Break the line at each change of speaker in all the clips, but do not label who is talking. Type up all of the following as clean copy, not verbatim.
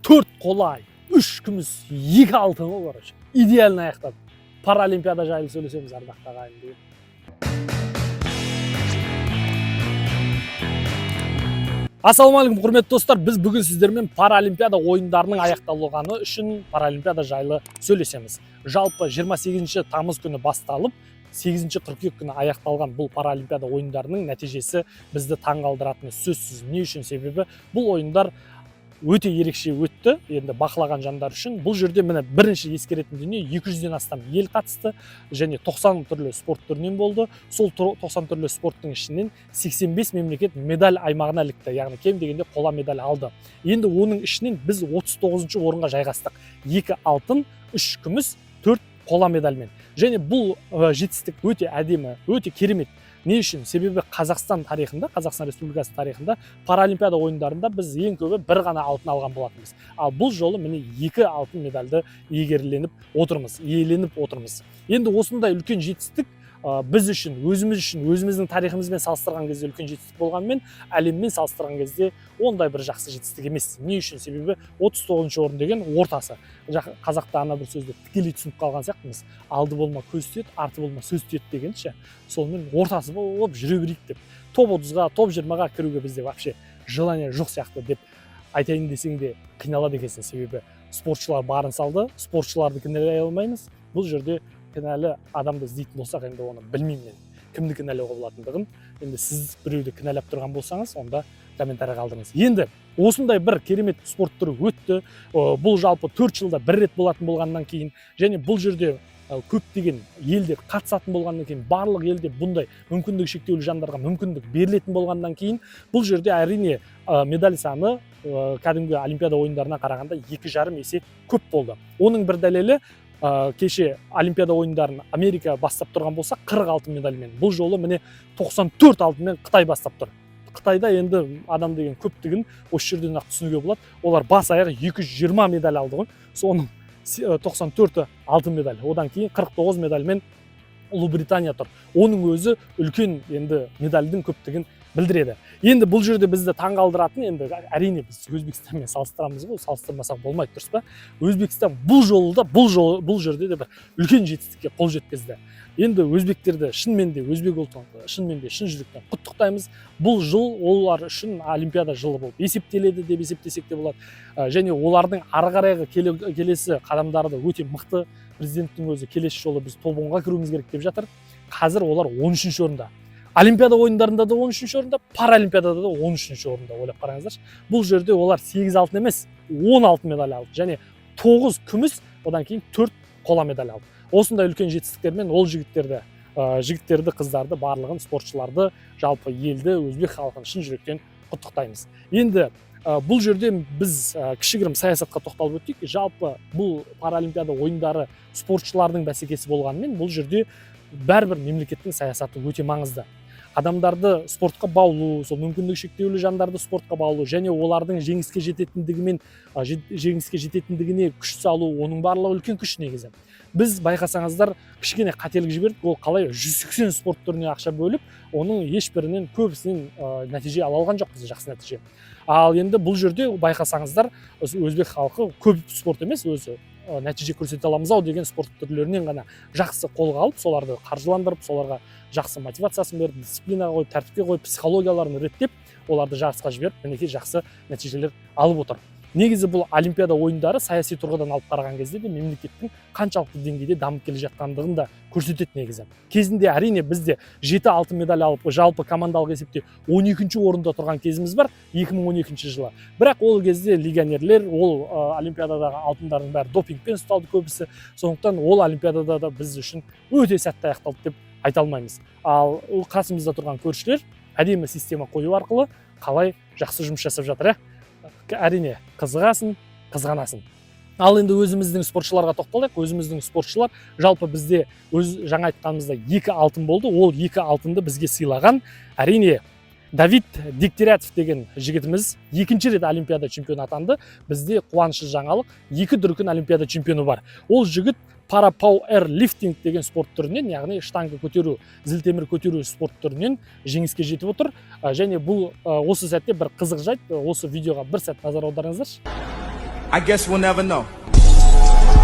Төрт қола, үш күміс, екі алтын ғой. Короче, идеально аяқтады. Паралимпиада жайлы сөйлесеміз, ардақты ағайын, деген. Ассалаумағалейкум, құрметті достар! Біз бүгін сіздермен Паралимпиада ойындарының аяқталғаны үшін Паралимпиада жайлы сөйлесеміз. Жалпы 28 тамыз күні басталып, 8 қыркүйек күні аяқталған бұл Паралимпиада ойындарының нәтижесі бізді таңғалдыратыны сөзсіз. Не үшін? Себебі бұл ойындар өте ерекше өтті енді бақылаған жандар үшін. Бұл жерде, міне, бірінші ескеретін дүние: 200-ден астам ел қатысты және 90 түрлі спорт түрінен болды. Сол 90 түрлі спорттың ішінен 85 мемлекет медаль аймағына ілікті, яғни кем дегенде қола медаль алды. Енді оның ішінен біз 39 орынға жайғастық: екі алтын, үш күміс, төрт қола медальмен. Және бұл жетістік өте әдемі, өте керемет. Не үшін? Себебі Қазақстан тарихында, Қазақстан Республикасы тарихында Паралимпиада ойындарында біз ең көбі бір ғана алтын алған болатынбыз. Ал бұл жолы, міне, екі алтын медальді иегерленіп отырмыз, иеленіп отырмыз. Енді осындай үлкен жетістік біз үшін, өзіміз үшін, өзіміздің тарихымызбен салыстырған кезде үлкен жетістік болғанымен, әлеммен салыстырған кезде ондай бір жақсы жетістік емес. Не үшін? Себебі 39 орын деген ортасы. Қазақта ана бір сөзді тікелей түсініп қалған сияқтымыз: «Алды болма, көз тиеді, арты болма, сөз тиеді» деген ше. Сонымен ортасы болып жүре берейік деп, топ 30-ға, топ 20-ға кіруге бізде вообще желание жоқ сияқты деп айтайын десең де, қиналады екенсің. Себебі спортшылар барын салды, спортшыларды кінәлай алмаймыз. Бұл жерде кінәлі адамды іздейтін болсақ, енді оны білмеймін мен кімді кінәлауға болатындығын. Енді сіз біреуді кінәлап тұрған болсаңыз, онда комментарий қалдырыңыз. Енді осындай бір керемет спорт түрі өтті. Бұл жалпы 4 жылда бір рет болатын болғаннан кейін және бұл жерде көптеген елдер қатысатын болғаннан кейін, барлық елде бұндай мүмкіндігі шектеулі жандарға мүмкіндік берілетін болғаннан кейін, бұл жерде, әрине, медаль саны кәдімгі Олимпиада ойындарына қарағанда 2,5 есе көп болды. Оның бір дәлелі, кеше Олимпиада ойындарын Америка бастап тұрған болса 40 алтын медальмен, бұл жолы, міне, 94 алтынмен Қытай бастап тұр. Қытайда енді адам деген көптігін осы жерден ақ түсінуге болады. Олар бас аяғы 220 медаль алды ғой, соның 94-і алтын медаль. Одан кейін 49 медальмен Ұлыбритания тұр. Оның өзі үлкен енді медальдің көптігін білдіреді. Енді бұл жерде бізді таңғалдыратын, енді, әрине, біз Өзбекстанмен салыстырамыз ғой, салыстырмасақ болмайды, дұрыс па? Өзбекстан бұл жолы да, бұл жолы, бұл жерде де бір үлкен жетістікке қол жеткізді. Енді өзбектерді шынымен де, өзбек ұлтын шынымен де шын жүректен құттықтаймыз. Бұл жыл олар үшін Олимпиада жылы болып есептеледі деп есептесек те болады. Және олардың ары қарайғы келесі қадамдары да өте мықты. Президенттің өзі келесі жолы біз топ 10-ға кіруіміз керек деп жатыр. Қазір олар 13 орында. Олимпиада ойындарында да 13 орында, Паралимпиадада да 13 орында. Ойлап қараңыздаршы, бұл жерде олар 8 алтын емес, 10 алтын медаль алды және 9 күміс, одан кейін 4 қола медаль алды. Осындай үлкен жетістіктермен ол жігіттерді, жігіттерді, қыздарды, барлығын, спортшыларды, жалпы елді, өзбек халқын шын жүректен құттықтаймыз. Енді бұл жерде біз кішігірім саясатқа тоқталып өтейік. Жалпы бұл Паралимпиада ойындары спортшылардың бәсекесі болғанымен, бұл жерде бәрібір мемлекеттің саясаты өте маңызды. Адамдарды спортқа баулу, сол мүмкіндігі шектеулі жандарды спортқа баулу және олардың жеңіске жететіндігімен жеңіске жететіндігіне күш салу, оның барлығы үлкен күш негізі. Біз, байқасаңыздар, кішкене қателік жібердік. Ол қалай? 180 спорт түріне ақша бөліп, оның ешбірінен, көбісінен нәтиже ала алған жоқпыз, жақсы нәтиже. Ал енді бұл жерде, байқасаңыздар, осы өзбек халқы көп спорт емес, өзі нәтиже көрсете аламыз ау деген спорт түрлерінен ғана жақсы қолға алып, соларды қаржыландырып, соларға жақсы мотивациясын беріп, дисциплинаға қойып, тәртіпке қойып, психологияларын реттеп, оларды жарысқа жіберіп, мінекей, жақсы нәтижелер алып отыр. Негізі бұл Олимпиада ойындары саяси тұрғыдан алып қараған кезде де мемлекеттің қаншалықты деңгейде дамып келе жатқандығын да көрсетеді негізі. Кезінде, әрине, бізде жеті алтын медаль алып, жалпы командалық есепте 12 орында тұрған кезіміз бар 2012 жылы. Бірақ ол кезде легионерлер, ол олимпиададағы алтындардың бәрі допингпен ұсталды көбісі. Сондықтан ол олимпиадада да біз үшін өте сәтті аяқталды деп айта алмаймыз. Ал ол қасымызда тұрған көршілер әдемі система қою арқылы қалай жақсы жұмыс жасап жатыр, иә? Әрине, қызығасың, қызғанасың. Ал енді өзіміздің спортшыларға тоқталайық. Өзіміздің спортшылар, жалпы бізде өз жаңа айтқанымыздай екі алтын болды. Ол екі алтынды бізге сыйлаған, әрине, Давид Дегтярев деген жігітіміз екінші рет Олимпиада чемпионы атанды. Бізде қуанышты жаңалық: екі дүркін Олимпиада чемпионы бар. Ол жігіт пара пауэрлифтинг деген спорт түрінен, яғни штанга көтеру, зілтемір көтеру спорт түрінен жеңіске жетіп отыр. Және бұл осы сәтте бір қызық жайт, осы видеоға бір сәт назар аударыңыздаршы.
I guess we'll never know.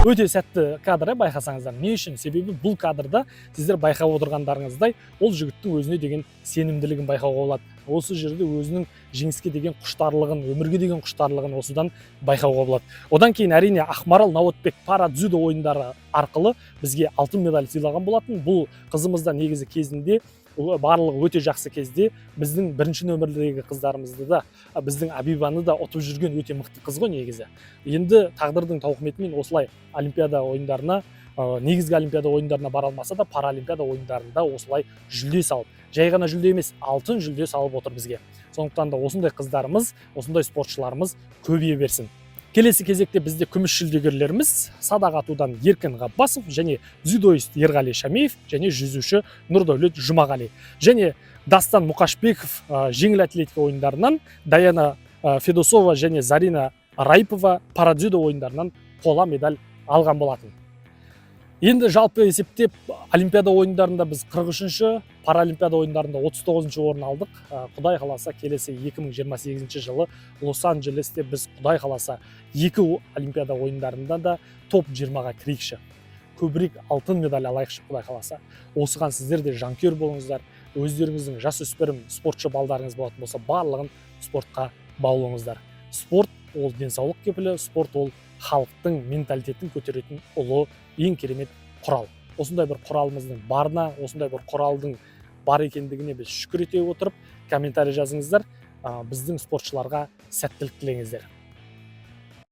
Өте сәтті кадр, иә, байқасаңыздар. Не үшін? Себебі бұл кадрда сіздер байқап отырғандарыңыздай, ол жігіттің өзіне деген сенімділігін байқауға болады. Осы жерде өзінің жеңіске деген құштарлығын, өмірге деген құштарлығын осыдан байқауға болады. Одан кейін, әрине, Ақмарал Науатбек пара дзюдо ойындары арқылы бізге алтын медаль сыйлаған болатын. Бұл қызымыз да негізі кезінде барлығы өте жақсы кезде біздің бірінші нөмірлегі қыздарымызды да, біздің Абибаны да ұтып жүрген өте мықты қыз ғой негізі. Енді тағдырдың тауқыметімен осылай олимпиада ойындарына, негізгі олимпиада ойындарына бара алмаса да, паралимпиада ойындарында осылай жүлде салып, жай ғана жүлде емес, алтын жүлде салып отыр бізге. Сондықтан да осындай қыздарымыз, осындай спортшыларымыз көбейе берсін. Келесі кезекте бізде күміс жүлдегерлеріміз: садақ атудан Еркін Ғаббасов және дзюдоист Ерғали Шамиев және жүзуші Нұрдәулет Жұмағали және Дастан Мұқашбеков жеңіл атлетика ойындарынан, Даяна Федосова және Зарина Райпова парадзюдо ойындарынан қола медаль алған болатын. Енді жалпы есептеп, олимпиада ойындарында біз 43-ші, паралимпиада ойындарында 39 орын алдық. Құдай қаласа, келесі 2028 жылы Лос Анджелесте біз, құдай қаласа, екі олимпиада ойындарында да топ 20-ға кірейікші, көбірек алтын медаль алайықшы, құдай қаласа. Осыған сіздер де жанкүйер болыңыздар. Өздеріңіздің жасөспірім спортшы балдарыңыз болатын болса, барлығын спортқа баулыңыздар. Спорт ол денсаулық кепілі, спорт ол халықтың менталитетін көтеретін ұлы, ең керемет құрал. Осындай бір құралымыздың барына, осындай бір құралдың бар екендігіне біз шүкір ете отырып, комментарий жазыңыздар, біздің спортшыларға сәттілік тілеңіздер.